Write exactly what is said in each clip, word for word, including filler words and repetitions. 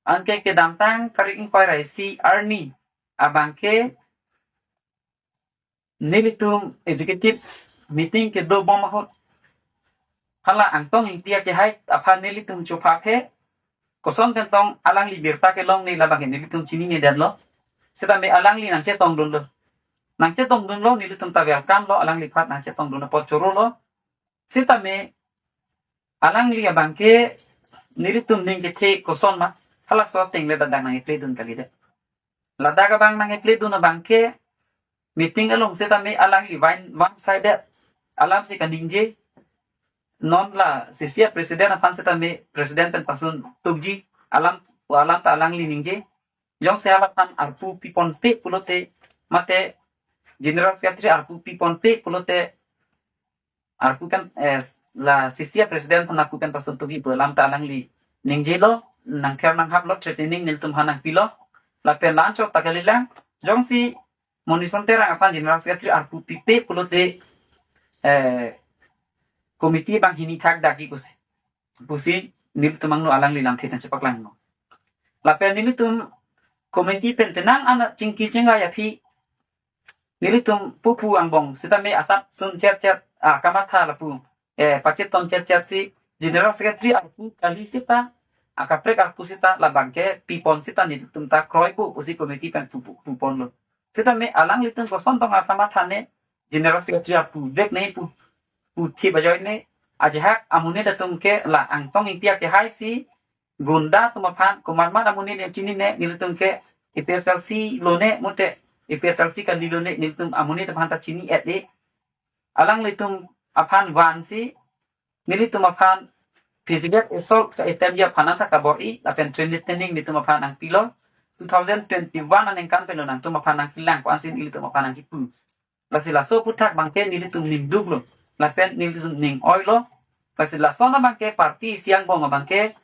Anke kedamtang tarik ingkoi ra isi arni abangke nelitum executive meeting kedobom ahut, hala Angtong Ingti akehai aphan nelitum chopha phe, koson pen tong alangli birta kelong ne labangke nelitum chininedetlo. Setame alangli nangchetongdunlo. Nangchetongdunlo, nelitum ta welcome lo, alangliphan nangchetongdun apot chorolo. Setame alangli abangke nelitum ning kethe koson ma, halaso ateng le ladak nang-epledun kalidet. Ladak abang nang-epledun abangke meeting along setame alangli one, one sided alamsi kaningje. Non la C C a president aphan setame president pen pasun tukji alam, alam ta alangli ningje. Jongsi hala aphan arpu piponpe pulote, mate general secretary arpu piponpe pulote, arpu pen, eh, la C C a president aphan arpu pen pasun tukji pu alam ta alangli ningjelo, nangther nanghaplo, threatening nelitum aphan nangpilo. Lapen la-anchot ta kalilang, jongsi Monison Terang aphan general secretary arpu pipe pulote, eh, committee abang hini thakdakji pusi, pusi nelitum angno alangli lamthe nangchepaklanglo. Lapen nelitum committee pen tenang anak chingki chingkai aphi nelitum pupu angbong setame asap sun chet chet, ah, kamatha lapu, eh, pachetong chet chet si general secretary arpu kali seta, akaprek arpu seta labangke pipon seta nelitum ta kroipo pusi committee pen pupu puponlo. Setame alanglitum koson tong asama thane general secretary arpu vek ne pu, pu thi bajoi ne, ajahak amonit atum ke la Angtong Ingti akehai si gunda atum aphan, komatmat amonit ne chinine, nelitum ke A P H L C lone, mate A P H L C kali lone, nelitum amonit aphan ta chini-et-e. Alanglitum aphan vansi nelitum aphan physical assault ka-attemptji aphan anta kabor-i, lapen threatening nelitum aphan nangpilo. Two thousand twenty-one aningkan pen lo nangtum aphan nangkelang ko-ansi nelitum aphan nangkipu. Lasi laso aphuthak abangke nelitum ningduklo, lapen nelitum ning-oilo. Lasi lason abangke party isi angbong abangke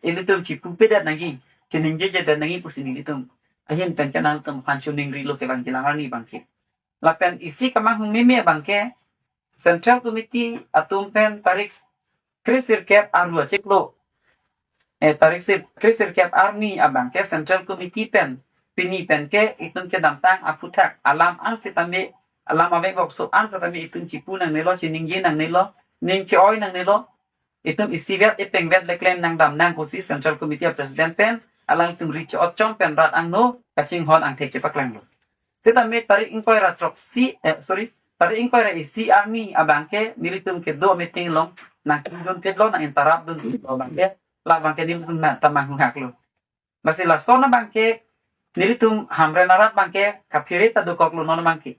ilitum chipupedet nangji, chiningjejedet nangji pusi nelitum ahin pen ke nangtum aphan choningrilo kevangjilang arni abangke. Lapen isi kamanghumeme abangke Central Committee atum pen tarik kre sirkep arlo achiklo, eh, tarik sir, kre sirkep arni abangke Central Committee pen pini pen ke itum kedamtang aphuthak alam an setame, alam avek vok so an setame itum chipu nangnelo, chiningje nangnelo, ning che-oi nangnelo. Itum isivet ipengvet le klem nangdam nang pusi Central Committee a President pen alangtum ri cho-otchong pen rat angno kachinghon angthek chepaklanglo. Setame tarik ingkoi ra throksi, eh, sorry, tarik ingkoi ra isi arni abangke nelitum kedo meeting along nangkidun phitlo, nang-interrupt dunlo abangke, labangke nelitum na tamang hungaklo. Lasi lason abangke nelitum Hamren arat abangke kaphere ta dokoklo non abangke.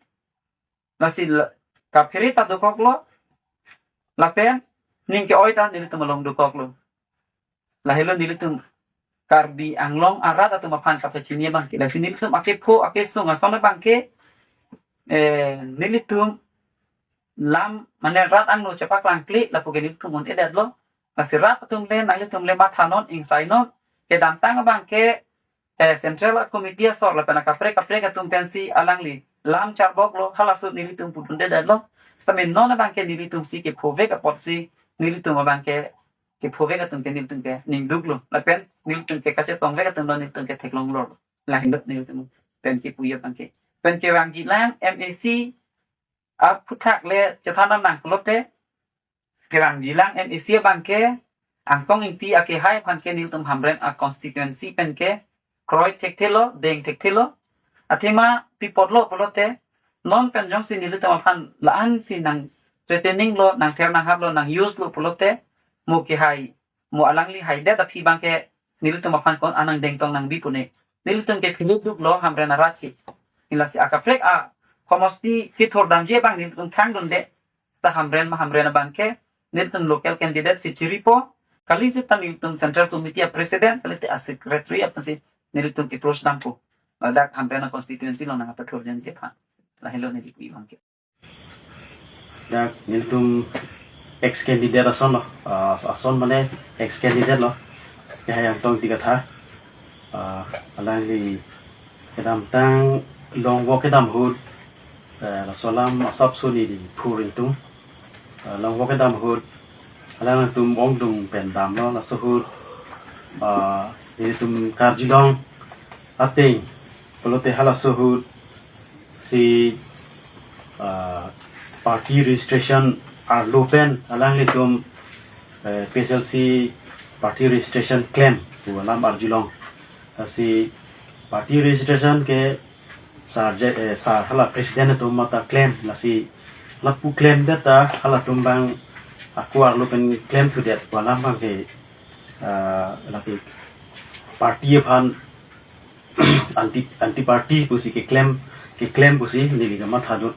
Lasi la, kaphere ta dokoklo, lapen ning ke-oi ta nelitum along dokoklo. Lahelo nelitum Karbi Anglong arat atum aphan kapachini abangke. Lasi nelitum akepho akesung ason abangke, eh, nelitum lam mane rat angno chepaklangkle lapu ke nelitum un-edetlo. Lasi rat atum le, nanglitum le mathanon, ingsainon, kedamtang abangke, eh, Central Committee asor lapen akaprek kaprek atum pensi alangli lam charboklo, halaso nelitum pudundedetlo. Setame non abangke nelitum si kephovek apotsi nelitum abangke kephovek atum ke nelitum ke ningduklo, lapen nelitum ke kachetongvek atum lo nelitum ke theklonglo. Lahelo nelitum pen kipuji abangke. Pen kevangjilang M A C aphuthak le chethan nang pulote, kevangjilang M A C abangke Angtong Ingti akehai aphan ke nelitum Hamren a constituency pen ke kroi thekthelo, deng thekthelo. Athema pi apotlo pulote, non pen jongsi nelitum aphan la-ansi nang threatening lo, nangther nanghaplo, nang-use lo pulote, mo kehai, mo alangli haidet aphi abangke nelitum aphan ko-an nangdengtong nangbi pune. Nelitum ke philip duklo Hamren arat ke. Lasi akaprek a homosti kethurdamji abang nelitum thangdunde. Ta Hamren ma Hamren abangke nelitum local candidate si chiripo, kali seta nelitum Central Committee a President, kalite a Secretary aphansi nelitum approach dampo. Ladak Hamren a constituency along nangpathurji aphan. Lahelo neli pi abangke. Dak nelitum ex candidate ason lo, ah, ason mane ex candidate lo. Kehai Angtong Ingti Kathar. Ah, alangli kedamtang longvok kedam ahut, eh, laso alam asap suni di phur ingtung. Eh, longvok kedam ahut, alangtum ongdung pen damlo, laso ahut Ah, ilitum karjulong ateng pulote halaso ahut si, ah, party registration arlo pen alanglitum, eh, P S L C party registration klem pu alam arjulong. Lasi party registration ke sar je, eh, sar hala president atum mata klem, lasi lapu klemdet ta halatum abang ako arlo pen klemthudet pu alam abang ke, ah, lake party aphan anti, anti party pusi keklem, keklem pusi neli kamatha dun.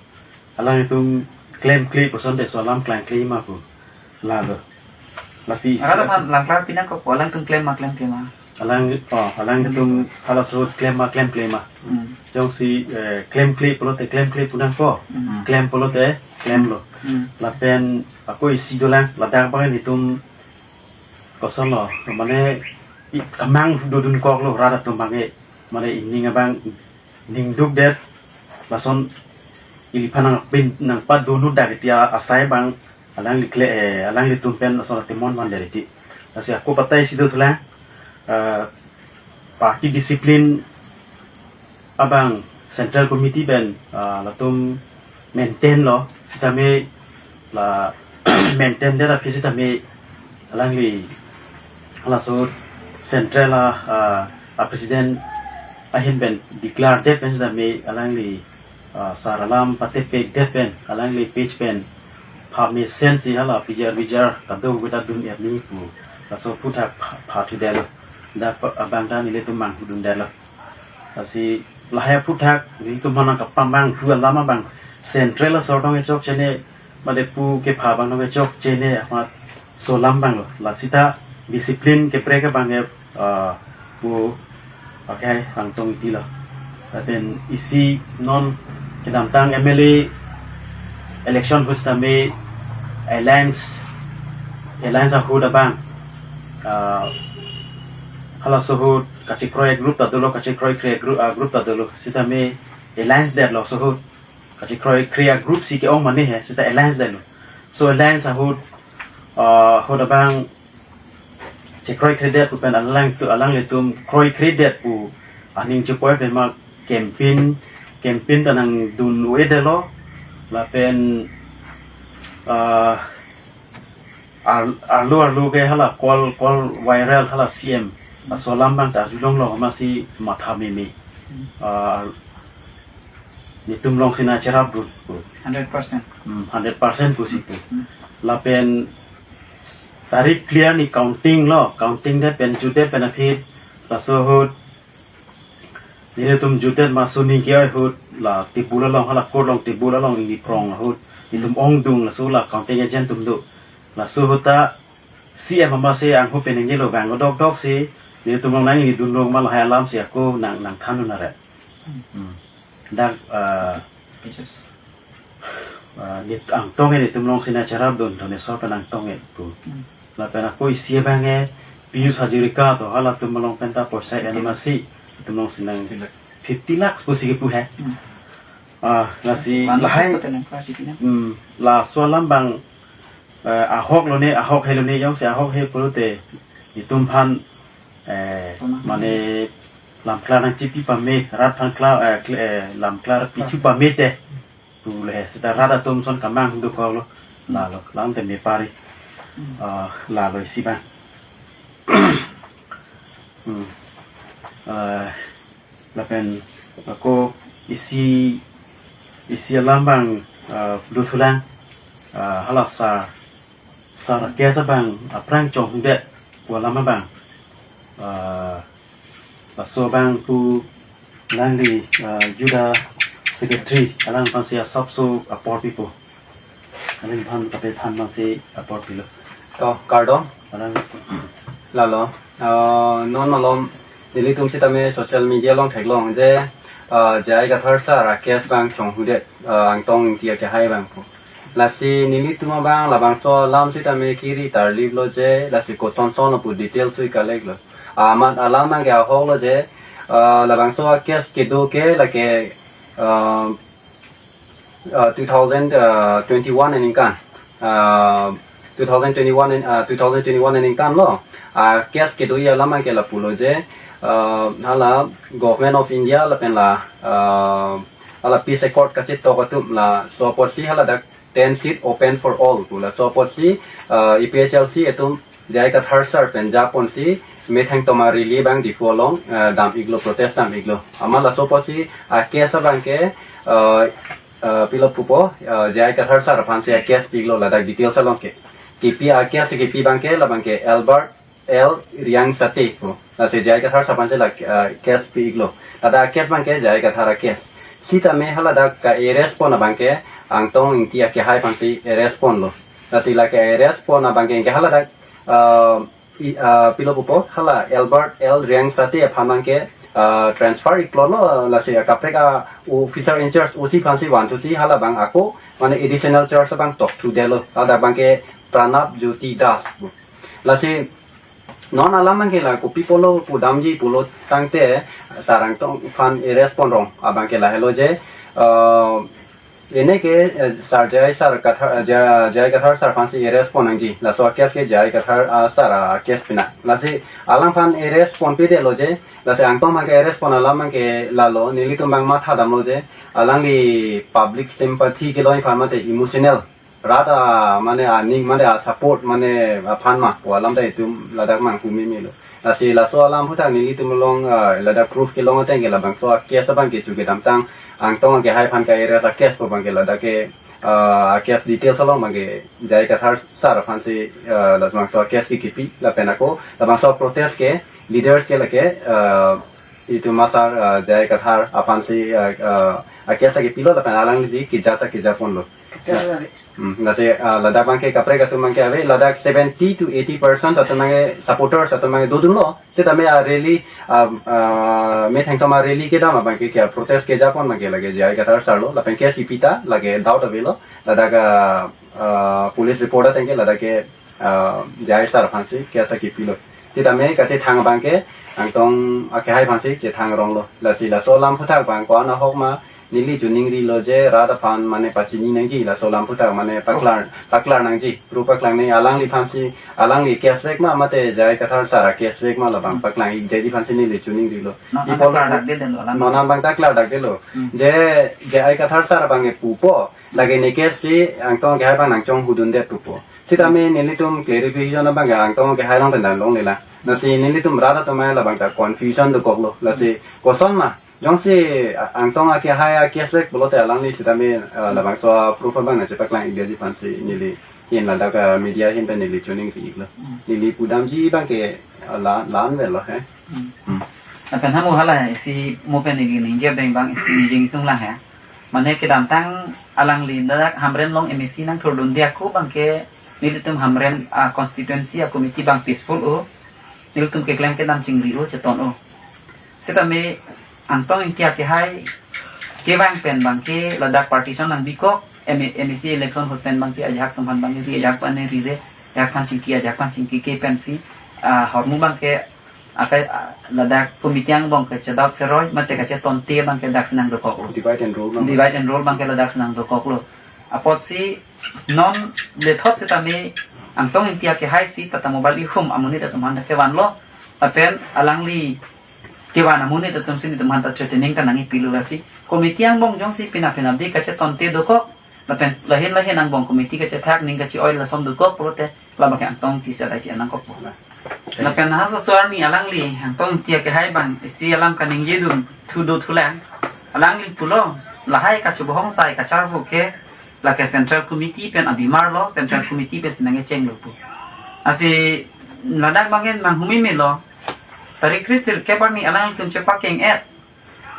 Alanglitum klemkle pu asonte laso alam klangkle ma pu. Lalo. Lasi isi Arat aphan langklar pinangkok, alangtum klem ma klemkle ma? Alang, oh, alanglitum halaso ahut klem ma klemkle ma? Hmm. Jongsi, eh, klemkle pulote klemkle pu nangkok. Hmm. Klem pulote klemlo. Hmm. Lapen ako isi dolang, ladak abang ilitum kosonlo, mane i-, kemang dodunkoklo rat atum abang ke, mane ining abang ningdukdet, lason iliphan nangpin, nangpadun ahut dak iti asai abang alangli kle, eh, alanglitum pen lason atemon vandet iti. Lasi ako patai isi dothulang, eh, party discipline abang Central Committee pen, ah, latum maintain lo, sitame la maintain det aphi sitame alangli halaso Central a, ah, a president ahin pen declare det pen sitame alangli, ah, sar alam patepekdet pen alangli page pen pha mesensi hala pijar bijar kadokave ta dun-et nangji pu laso aphuthak pha, phathudetlo. Dak pa-, abang ta nelitum manghudundetlo. Lasi lahai aphuthak nelitum aphan nangkapamanghu alam abang Central asor tong kechokche ne, mate pu kepha abang tong kechokche ne amat laso alam abanglo. Lasi ta discipline keprek abang ke, ah, pu akhai Angtong Ingtilo. Lapen isi non kedamtang M L A election ahut sitame alliance, alliance ahut abang, ah, halaso ahut kachekroi group ta dolo, kachekroikre group, ah, group ta dolo. Sitame alliance detlo laso ahut. Kachekroikre group si ke-ong mane he, sita alliance detlo. Laso alliance ahut, ah, ahut abang chekroikredet pu pen alang tu, alanglitum kroikredet pu aning chepoi pen ma campaign, campaign ta nangdun-edetlo. Lapen, ah, ar-, arlo arlo ke hala call, call viral hala C M. Laso alam abang ta arjulonglo, amatsi matha meme. Ah, nelitum alongsi nangcherapdun pu. Hundred percent. Hmm, hundred percent pusi pu. Hmm. Lapen tarik clear ni counting lo, counting det pen jutdet pen aphi laso ahut nelitum jutdet ma suning ke ahut la table along, hala court along table along ingni prong ahut nelitum ongdung, laso la counting agent atum do. Laso ahut ta C M amatsi angho pen ingjelo, bang dokdok si nelitum along nangdunrong ma lahai alam si ako nang, nangthandun aret. Hmm. Dak, ah, Yes. Ah, nelitum Angtong e nelitum alongsi nangcherapdun, to ne sor pen Angtong e pu. Hmm. Lapen ako isi abang ke Pijush Hazarika to, halatum along pen ta poisa en amatsi nelitum alongsi nang fifty lakhs pusi kepu he. Hmm. Ah, lasi One lahai, lakh to tenang klasi tenang. Hmm, laso alam abang, eh, ahok lone, ahok he lone, jongsi ahok he pulote nelitum aphan, eh, Pama. mane lamklar nangchipi pame, rat aphan klar, eh, kl-, eh, lamklar pichu pame te pu le, sita rat atum ason kemang dokoklo, lalo, lam te me pari, ah, lalo isi abang. Hmm. Ah, lapen ako isi, isi alam abang, ah, dothulang, ah, hala sar, sar Rakesh abang aphrang chonghudet pu alam abang, ah, laso abang pu alangli, ah, juda secretary, alangphansi asapso apor pipo. Alangphan kape than abangsi apor pilo. To, kardom. Alang. Lalo. Ah, non malom nelitum sitame social media along theklong je, ah, J I Kathar sar Rakesh abang chonghudet, ah, Angtong Ingti akehai abang pu. Lasi nelitum abang labangso alam sitame kiri tarliplo je, lasi koson son pu details si collect lo. Amat alam abang ke ahoklo je, ah, labangso case kedo ke lake, ah, ah, two thousand, ah, twenty-one aningkan, ah, two thousand twenty-one an-, ah, two thousand twenty-one aningkan lo. A case kedo-i alam abangke lapulo je, uh, hala Government of India lapen la, uh, hala peace accord kachetok atum laso apotsi haladak ten seat open for all pu laso apotsi, uh, A P H L C atum J I Kathar sir pen japonsi methang toma rally abang Diphu along, uh, dam-iklo, protest dam-iklo. Amat laso apotsi a case abangke, uh, uh, pilo pupo, uh, J I Kathar sir aphansi a case pi-iklo ladak details along ke. Kipi a case kipi abangke labangke Albert L Riangsate pu. Lasi J I Kathar sir aphansi la, uh, case pi-iklo. Ladak case abangke J I Kathar a case. Sitame haladak ka-arrest pon abangke Angtong Ingti akehai aphansi arrest ponlo. Lasi la ka-arrest pon abangke ke haladak, uh, i, uh, pilo pupo, hala Albert L Riangsate aphan abangke, uh, transfer iklolo, lasi kaprek a officer in charge O C aphansi vanthusi hala abang ako mane additional charge abang tokthu detlo. Ladak abangke Pranab Jyoti Das pu. Lasi non alam abangke la kopi pulo pudamji pulo tangte sir Angtong aphan arrest ponrong abangke lahelo je, uh, ene ke, eh, sir J I sir Kathar, eh, J-, J I Kathar sir aphansi arrest pon nangji. Laso a case ke J I Kathar, ah, sir a case pina. Lasi alangphan arrest ponpedetlo je. Lasi Angtong abangke arrest pon alam abangke lalo, nelitum abang matha damlo je. Alangli public sympathy kelong aphan mate emotional rat a mane aning mane a support mane aphan ma pu alam ta itum ladak manghu memelo. Lasi laso alam aphuthak nelitum along, ah, ladak proof kelong ateng ke labangso a case abangke chu kedamtang Angtong akehai aphan ka-arrest a case pu abangke ladak ke, ah, case details along abangke J I Kathar sir aphansi, ah, labangso a case ke kipi lapen ako labangso protest ke leaders ke lake, ah, itum asar, ah, J I Kathar aphansi, ah, ah, a case ke pilo lapen alangli keja ta keja ponlo. Hmm, lasi, ah, ladak abangke kaprek atum abangke ave, ladak seventy to eighty percent atum abangke supporters atum abangke dodunlo. Sitame a rally, ah, ah, methang toma rally kedam abangke ke protest keja pon abangke lake J I Kathar sir lo, lapen ke C P ta lake doubt avelo, ladak, ah, ah, police report ateng ke ladak ke, ah, J I sir aphansi case kipilo. Sitame kachethang abangke Angtong akehai aphansi chethangronglo. Lasi laso alam aphuthak abang ko-an ahok ma neli chuningrilo je rat aphan mane pachini nangji, laso alam aphuthak mane paklar, paklar nangji, proof paklang nangji, alangliphansi, alangli case vek ma mate J I Kathar sir a case vek ma labang paklang-ikji aphansi neli chuningrilo. Non, non abang ta klardakdetlo, alang. Non abang ta klardakdetlo. Hmm. Je J I Kathar sir abangke pupo, lake ne case si Angtong akehai abang nangchonghudundet pupo. Sitame nelitum clarification abangke Angtong akehai along pen damlonglelang. Lasi nelitum rat atum labang ta confusion dokoklo. Lasi koson ma jongsi, ah, Angtong akehai a case vek pulote alangli sitame, ah, labangso proof abang nangchepaklang-ikji aphansi neli ahin ladak, ah, media ahin pen neli chuningri-iklo. Hmm. Neli pudamji abangke, ah, la, la-an avelo he. Hmm. Hmm. Lapen hamo hala isi mo pen neli ningje abang isi ningje itung lang he. Mane kedamtang alangli ladak Hamren along M A C nangthurdunde ako abangke nelitum Hamren, ah, constituency a committee abang peaceful o. Nelitum keklem kedam chingri o, cheton o. Sitame Angtong Ingti akehai kevang pen abangke ladak partition nangbikok, M-, M A C election ahut pen abangke ajahak atum aphan abangke ri, ajahak aphan ne rire, ajahak aphan chingki, ajahak aphan chingki ke pensi, ah, ahormu abangke akai, ah, ladak committee angbong kachedap seroi, mate kachetonte abangke daksi nangdokok. Divide and rule abang. Divide and rule abangke ladak si nangdokoklo. Apotsi non lethot sitame Angtong Ingti akehai si tata mobile ihum amonit atum aphan ta kevanlo. Lapen alangli kevan amonit atum si nelitum aphan ta threatening ta nangkepilo lasi. Committee angbong jongsi pina pina di kachetonte dokok. Lapen lahin lahin angbong committee kachethak ning kache-oi lason dokok pulote labangke Angtong Ingti si adai che nangkokpo. Lapen halaso arni alangli Angtong Ingti akehai abang isi alam kaningjedun thu do thulang. Alangli pulo lahai kachobohong sai kacharvo ke lake Central Committee pen abimar lo, Central Committee pensi nangkechenglo pu. Lasi ladak abangke manghu memelo. Tarik kre sirkep arni alanglitum chepakeng-et.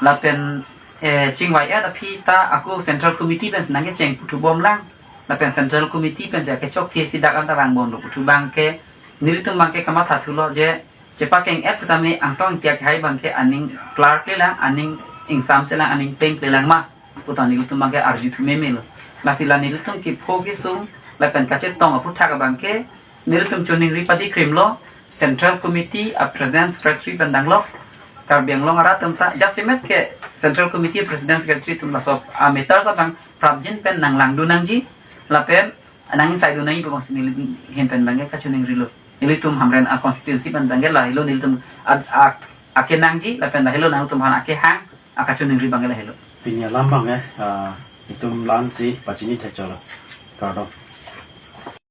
Lapen, eh, chingvai-et aphi ta ako Central Committee pensi nangkecheng puthubomlang. Lapen Central Committee pensi akechokche si dak anta vangbomlo puthu abangke nelitum abangke kamathathulo je chepakeng-et sitame Angtong Ingti akehai abangke aning klarklelang, aning ingsamselang, aning plengklelang ma pu ta nelitum abangke arjuthu memelo. Lasi la nelitum kepho kesung lapen kachetong aphuthak abangke nelitum chuningri padikrimlo, Central Committee a President Secretary pen danglok, Karbi Anglong arat atum ta, jasemet ke Central Committee President Secretary atum laso a matters abang prapjin pen nanglangdun nangji, lapen nangsaidun nangji pu abangsi neli ahin pen abangke kachuningrilo. Nelitum Hamren a constituency pen abangke lahelo nelitum ad-, a, akenangji lapen lahelo nangtum aphan akehang akachiningri abangke lahelo. Pini alam abangke, ah, itum la-ansi pachini thekchotlo. Kardom.